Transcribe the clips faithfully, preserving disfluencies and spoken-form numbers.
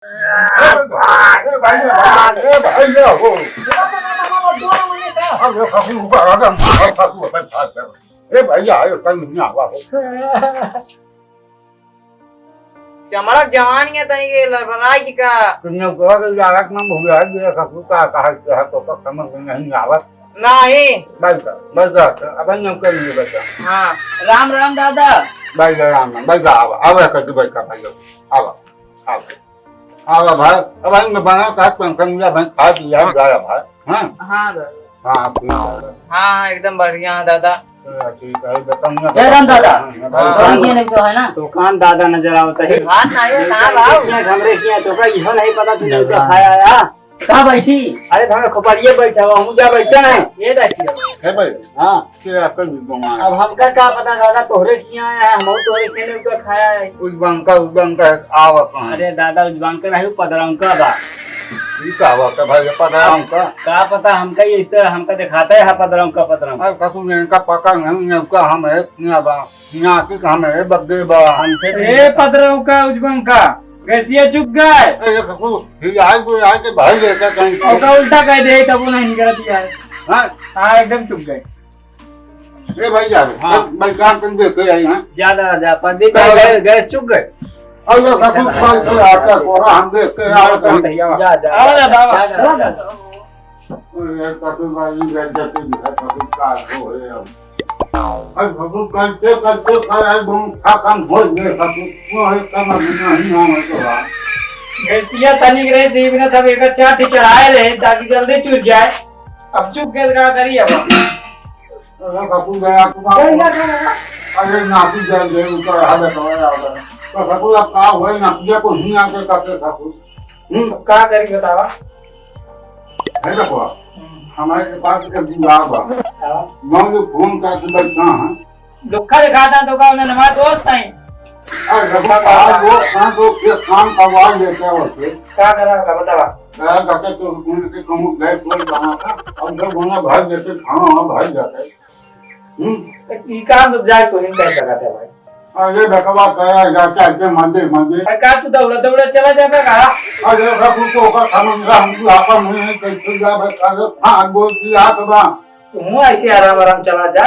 ए भैया, ए भैया, ए भैया हो। अरे खसू ऊपर आ गया, मार खसू अपन फाड़ दे। ए भैया, आयो, कहीं नहीं आवा हो। चमड़क जवान के तनी के लड़बड़ाई की का? तुमने कहा कि लागत में भूल आ गया, खसू का कहा कि है तो का समझ में नहीं आवत। नहीं। बैठ जा, बैठ जा, अब हम कर लिए बैठ जा। हाँ, राम राम दादा। बैठ जा, राम राम, बैठ जा, आवा, आवा, कर दे, बैठ जा, बैठ जा, आवा, आवा। हाँ भाई, अब हम बना का पंखा मिला भाई, खा दिया हाँ। जाए भाई, हाँ? हाँ दादा। हाँ, ठीक है। हाँ, हाँ, एकदम बढ़िया है दादा। चलो, ठीक है, बताऊंगा। जय राम दादा। हाँ, हाँ, हाँ। कौन किया नहीं तो है ना? दुकान दादा नजर आवता है। हाथ ना आयो, कहाँ लाओ? किया हमरे किया तो का इहो नहीं पता तू नहीं तो खाया आया। कहाँ बैठी? अरे धान खोपड़िए बैठा हुआ, हम जा बैठा नहीं। ये कैसी है? है भाई। हाँ। के आकर भी बना। अब हमका का पता दादा, तोहरे किया आया है, हम तोहरे खेने का खाया है। उजबंका, उजबंका है, आवा कहाँ? अरे दादा, उजबंका नहीं, पदरंका बा। ई का बात है भाई, पदरंका? का पता हमका, ये ऐसे हमका दिखाता है पदरंका, पदरंका। अरे कसम, इनका पता नहीं, इनका हम है, ना बा, ना कि हम है, बग्गे बा। हमसे ए, पदरंका, उजबंका, गैसिया चुक गए। ए, ये कसम, हिलाए को आए के भाई लेकर कहीं। ओका उल्टा कह दे, तब वो नहीं निकलती है। हाँ? हाँ, एकदम चुक गए। ए भाई जा, हाँ। भाई काम कर दे, कोई आई, हाँ? जा, जा, जा, प्रदीप भाई गए, गए, चुक गए। और ये सब कुछ कल के आता है, थोड़ा हम देख के आओ, तो हम जा, जा, आओ जा, जा, बाबा, जा, जा, चलो जा। जा। अरे, कसूर भाई, ये जैसे भी है, कसूर का हो है अब। अरे, कसूर करते, करते, कर, आज बहुत खा काम हो गए, कसूर को है, कम अभी नहीं, हम तो हाँ। गैसिया तनिक रहे, से बिना तब एक चार ठी चढ़ाए रहे, ताकि जल्दी चुक जाए। अब चुक गए, का करी अब? अरे बापू गया, तू बापू। गया, गया, गया। अरे नाती जान दे, ऊपर आ गया, समझ आ गया। तो बापू, अब का होए, नातिया को ही आके काटे बापू। हम्म। अब का करी बतावा? है ना बापू? हम्म। हमारे पास एक जुगाड़ बा। हाँ। मैं जो फोन करके बैठा हूँ। धोखा दिखाता तो का उन्हें हमारे दोस्त हैं। अरे बापू, आज वो, आज वो एक काम करवा लेते हैं उससे। का करा का बतावा? यार, जाके तो उनके कहूँ गए, कोई बना था। अब जब उन्हें भाग देते, खाना वहाँ भाग जाता है। हम्म। तो ई काम तो जाए कोई नहीं कर सकता है भाई। अरे बेटवा, कहा जाता है के मंदिर, मंदिर। अरे का तू दौड़ा, दौड़ा चला जाता कहा? अरे बापू, तो का समझ रहा, हम तो आपन नहीं, नहीं, कैसे जा बस, अरे हाँ, बोल दिया तो बा। तू ऐसे आराम, आराम चला जा।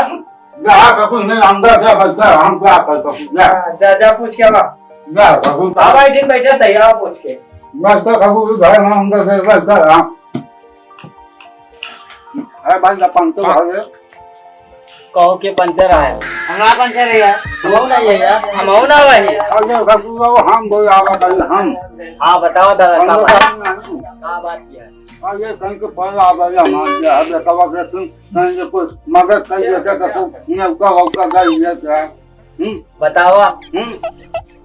जा, बापू, नहीं, अंदर जा, बस, जा, हम क्या कर सकते, जा। हाँ, जा, जा, पूछ के बा। जा, बापू, हाँ भाई, ठीक, बैठा था, यहाँ पूछ के। बस, बस, बापू, घर में अंदर से, बस, बस, हाँ। अरे भाई, ना पंचर हाँ। भाई है। कहो के पंचर है? हमारा पंचर है यार। हम ना है यार। हम ना वही। अरे ससुर, हम बोल आवा कहीं हम। हाँ, बताओ दादा, हम का लोग बात? हम ना हैं। का बात किया है? अरे कहीं के पर आ गया, मान लिया, अब बतावा के तुम कहीं के कोई मदद कर देते तो तुम नेवता वौता कर लिया क्या? हम्म? बतावा। हम्म?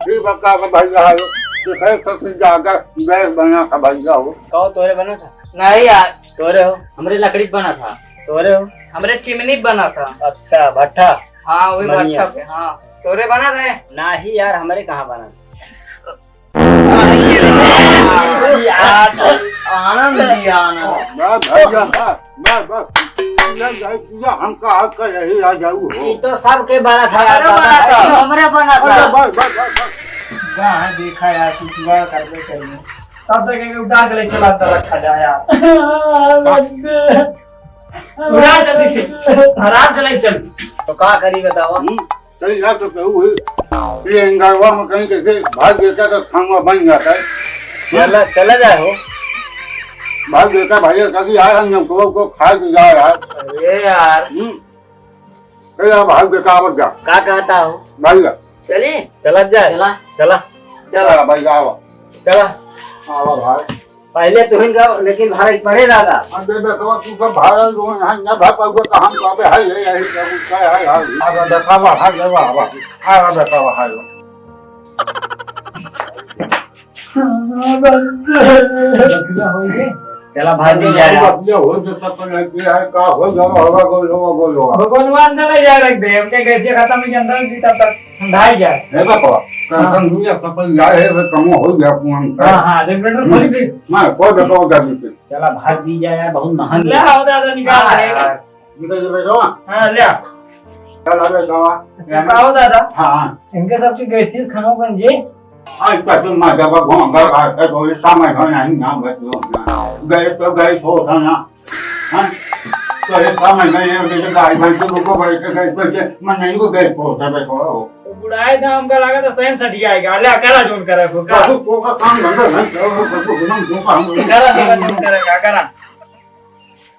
ठीक बा, का बा भैया हो? तो कहे तो कुछ ज्यादा गैस बना था भैया हो। कहो तोरे बना था? नहीं यार। तोरे हो? हमरे लकड़ी बना था। तोरे हो? हमरे चिमनी बना था। अच्छा, भट्ठा? हाँ, वही चिमनिया। भट्ठा पे, हाँ। तोरे बना रहे? नहीं यार, हमरे कहाँ बना? आनंद ही आनंद। बस भैया, बस, बस, बस। पूजा जाए, पूजा हम का हाथ का यही आ जाऊ हो। ई तो सबके बड़ा था, हमारा बड़ा था। हमरे बड़ा था। अरे बस, बस, बस, बस। जहाँ देखा यार, कुछ जुगाड़ करबे करिए। तब तक एक उठा के ले चला अंदर रखा जाए यार। उठा जल्दी से, आराम से ले चल। तो का करी बतावा? हम्म। कहीं जा सकते हो, ये एंगारवा में कहीं कैसे भाई बेटा का खानवा बन जाता है। चला, चला जाए हो। भाई बेटा, भाई का भी आए हम लोग को, को खा के जाए यार। अरे यार। हम्म। ए यार, भाई बेटा, आवत जा। का कहता हो? भाई जा। चली? चला जाए। चला। चला। चला। चला भाई, आवा। चला। आवा भाई। पहले तुहिन का, लेकिन भाई पढ़े दादा। अबे बेटवा, तू सब भाई लोग यहाँ ना भाई पाऊंगा, तो हम तो अबे है, है, है, है, है, है। अबे बेटवा, हाय, हाय, हाय, हाय। अबे बेटवा, हाय। चला भाई, नहीं जाए। बतिया हो जो सब पर लग गया है, का हो जाओ, हवा गोल, हवा गोल, हवा। भगवान अंदर नहीं जा रख दे, हमने कैसे खत्म नहीं अंदर भी तब तक। ढाई हजार। हे बाबा, हाँ। कंपन दुनिया कंपन जाए है, वे कमो हो गया कुआं का। हाँ, हाँ, रेगुलेटर हम्म। खोली फिर। ना, कोई बताओ गाड़ी पे। चला, भाग दी जाए यार, बहुत महंग ले है। आओ दादा, निकाल हाँ, दे। यार। निकल के बैठो, हाँ। हाँ, ले आ। चल, आ बैठो, हाँ। अच्छा, आओ दादा। हाँ, हाँ। इनके सबके गैसियस खानों गंजे। आज का तो मजा बा, घोंघा बात है, कोई समझ में नहीं ना बचलो ना। गए तो गए, सो था ना। हाँ? तो ये समझ में ये, ये गाय भैंस को भाई के गए, तो ये मन नहीं को गए, सो था, बैठो। तो बुढ़ाए था, हमका लगा था, सही में सठी आएगा। ले, करा जोन करा को, करा। बाबू, को का काम धंधा नहीं, करो, करो, करो, करो, करो, करो। करा, करा, जोन करा, करा।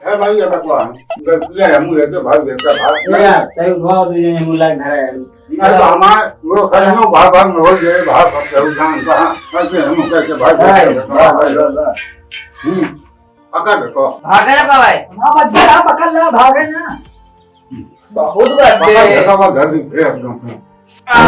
ए भाई, ये बकवा, गलतिया है, मुझे तो भाग देता, भाग। ए यार, सही उठवा दो, ये मुला घर है। नहीं तो हमारे वो कहीं भाग, भाग में हो जाए, भाग, भाग, भाग, भाग, भाग, कैसे हम कैसे भाग, भाग, भाग, भाग, भाग, भाग। भाग, भाग, भाग। हम्म, पकड़ रखो। भागे ना बाबा। हाँ, बस जरा पकड़ लो, भागे ना। बहुत बात पकड़ है। के सब घर की फेंक दो। आ,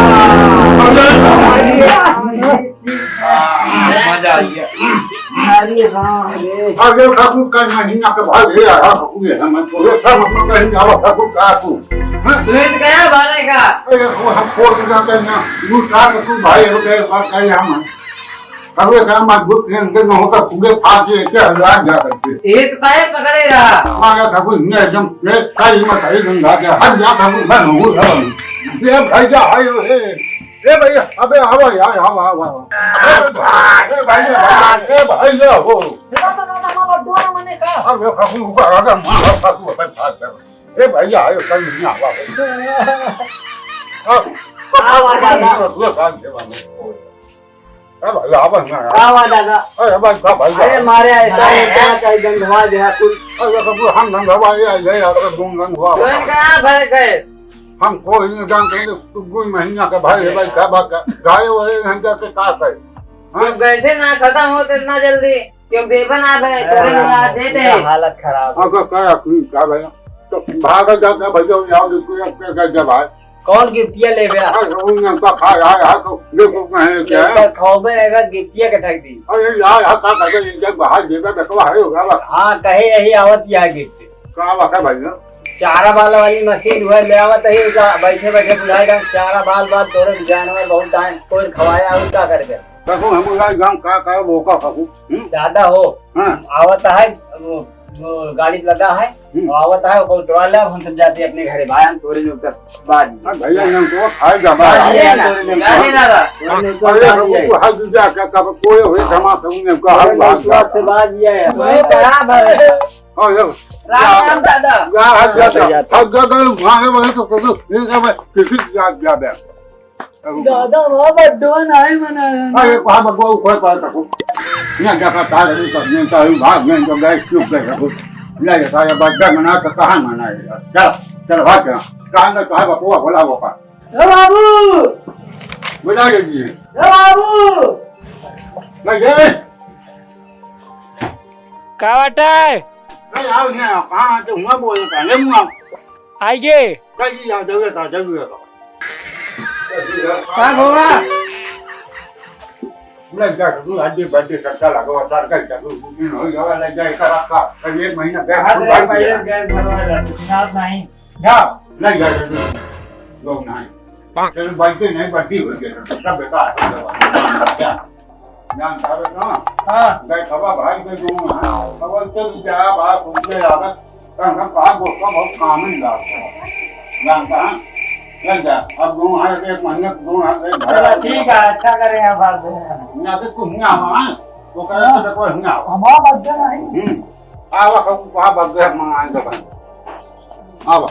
मजा आ गया। अरे राम रे। अरे ठाकुर का महीना के भाई, ये आया ठाकुर, ये हम तो ये सब अपन कहीं जावा ठाकुर का तू। हाँ? तुरंत गया बारे का? अरे वो हम फोड़ के जाते हैं ना, लूटा के तू भाई हो गए, बात कही हम। अरे का मजबूत नहीं, इनके न होता, पूरे फाड़ के एक हजार जा करते। ये तो काहे पकड़े रहा? मारा ठाकुर, ये एकदम, ये काई मत है, गंगा के, हट जा ठाकुर, मैं हूँ, हूँ। ये भाई जा, हाय, हे। ए भैया, अबे आवा यार, आवा, आवा, आवा। ए भाई, ए भाई, ए भाई, ए भाई, ए हो। दादा, दादा, मामा, डोरा मने का? अबे खासू ऊपर आ गया, मार खासू अपन साथ में। ए भैया, आयो, कल नहीं आवा। अब आवा, दादा। तू साथ में वाले। ए भैया, आवा ना यार। आवा, दादा। अरे भाई, का भाई, अरे मारे, ऐसा अरे। होता है, कहीं गंधवा जो है, कुल। अरे, कब हम गंधवा, ये, ये, ये, गुम गंधवा। कौन का भाई गए? हम कोई नहीं जानते, तो दो महीना का भाई है भाई, का बात का? गाय वाले यहाँ जाके का करे? हाँ? जब गैसे ना खत्म होते इतना जल्दी, क्यों बेबन आ गए, तुरंत हाँ, ला देते हैं। हालत खराब। हाँ, तो क्या आदमी का भाई? तो भागा जाता भैया, यहाँ देखो, यहाँ पे क्या जब आए? कौन गिफ्टिया लेबे? हाँ, तो उन्हें उनका खा रहा है, तो देखो कहें क्या है? इनका खौबे रहेगा, गिफ्टिया के फेंक दी। अरे यार, यहाँ का करबे, जब बाहर जेबे, बेटवा है, होगा बस। हाँ, कहे यही आवत यहाँ गिफ्ट। का बात है भाई ना? चारा बाल वाली मशीन हुआ ले आवत है, का बैठे बैठे बुढ़ाए जान, चारा बाल बाल तोरे जानवर बहुत आए, कोई खवाया हो, का कर गए? देखो, हम बुढ़ाए जान, का का वो का खाऊ? हम्म? ज्यादा हो। हाँ। आवत है, वो, वो गाड़ी लगा है, हम्म। आवत है, ओकर उतरवा ले, हम सब जाते अपने घरे, भाई, हम तोरे लोग तक बाद में। हाँ, भैया, हम तो खाए जाबा। बाद में, गाड़ी ना, तोरे लोग गाड़ी तक। ना रहा। तोरे लोग तक अरे, बाद में। वो हाथ दूजा का, का, कोई हुए, धमा, सब ने कहा, तोरे लोग बाद में। से बाद ये है। वही खराब है। हाँ, ये राम राम दादा। या, हट जा, हट जा। हट जा, तो वहाँ है, वहाँ तो, तो, तो, ये सब है, किसी की याद जा बे। दादा, वहाँ बड्डो नहीं मनाया ना। अरे, वहाँ बड्डो ऊपर पर तक। यहाँ जा का तार है, तो नहीं तो भाग, नहीं तो गए, चुप गए, रखो। नहीं, सारा बड्डा मना तो कहाँ मनाएगा? चल, चल, भाग जा। कहाँ ना, कहाँ बपुआ, बोला बपुआ। ए बाबू! बुला लीजिए। ए बाबू! नहीं, ये। का बाटे? नहीं, आओ, नहीं, आओ। कहाँ तो हुआ बोल रहा है, मुआ। आइए। नहीं, नहीं, आओ, जरूरत है, जरूरत है। का होगा? ले जा, तू आज बर्थडे करता लगा, और सर का जरूर बुकिंग हो जावा, ले जा, एक हफ्ता, कल एक महीना गैस हाँ, फुल भर पहले दिया। गैस भरवा ले, सुनात नहीं। जा, ले जा, जरूर। लोग नहीं। चलो, बर्थडे नहीं, बर्थडे हो गया, सब बेकार हो गया। जा। जान सारे ना? हाँ। गए खबा भाई के जो है, अब उसके भी क्या बात, उनके आदत, तो हम कहा, "दोस्तों, बहुत काम ही लागता है।" जानता है? लग जा। अब दो हाथ, एक महीने को दो हाथ, एक चलो, ठीक है, अच्छा करे हैं, बात है। ना तो तुम ना आवा, तो कहे, "तो देखो, ना आवा।" हमारा बर्थडे नहीं। हम्म। आवा, हम वहाँ बर्थडे हम मनाएंगे भाई। आवा।